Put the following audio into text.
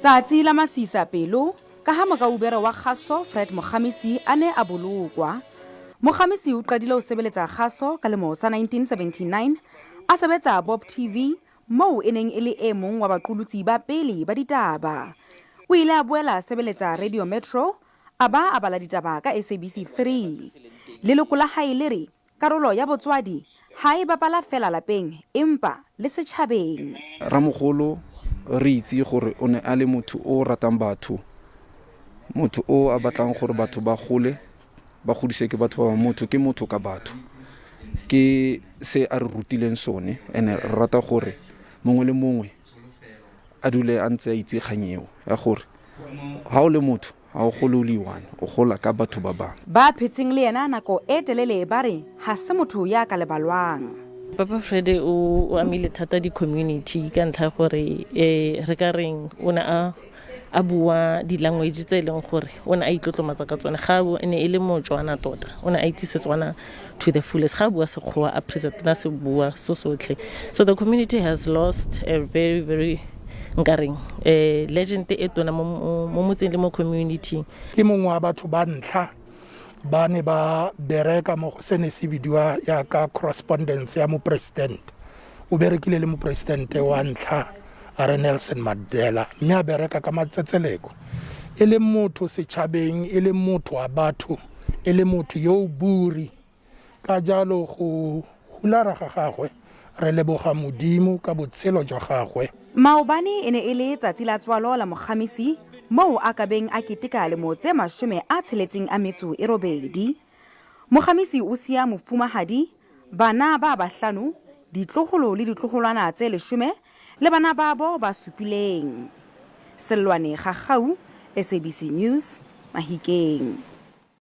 Tsatsi la masisa pelo ka ha mokaubere wa kgaso Fred Mokgamisi a ne a bolokwa. Mokgamisi o qadile ho sebeletsa kgaso ka lemo sa 1979 a sebetsa Bop TV moo e neng e le e mong wa baqulutsi ba pele ba ditaba. O ile a boela a sebeletsa Radio Metro a ba a bala ditaba ka SABC 3. Leloko la hae le re Karolo ya botswadi ha e bapala feela lapeng empa le setjhabeng. Ramogolo re itse gore o ne a le motho o ratang batho, motho o a batlang gore batho ba gole, ba godise ke batho ba bangwe. Motho ke motho ka batho, ke se a re rutileng sone and-e re rata gore mongwe le mongwe a dule a ntse a itse kgang eo ya gore ga o le motho Ga o gole o le one, o gola ka batho ba bangwe. Ba phetseng le yena nako e telele ba re ga se motho ya ka lebalwang. Papa Fred o amile thata di-community ka ntlha ya gore um re ka reng o ne a a bua di-language tse e leng gore o ne a itlotlomatsa ka tsone ga e ne e le Motswana tota o ne a itse Setswana to the fullest ga a bua Sekgowa a present na se bua so sotlhe. So the community has lost a very very nkareng eh legend e tona mo mo motseng le mo community. Ke mongwe wa batho ba ntlha ba ne ba bereka mo go se ne se bidiwa yaka correspondence ya moporesidente. O berekile le moporesidente wa ntlha a re Nelson Mandela mme a bereka ka matsetseleko. E le motho setšhabeng, e le motho wa batho, e le motho yo o buri. Ka jalo go hulara ga gagwe, re leboga Modimo ka botshelo jwa gagwe. Maobane e ne e le tsatsi la tswalo la Mokgamisi moo a ka beng a keteka lemo tse 68. Mokgamisi o siya mofumahadi, bana ba bahlano, ditloholo le ditlogolwana tse leshome le bana babo ba supileng. Sellwane Gagau, SABC News, Mahikeng.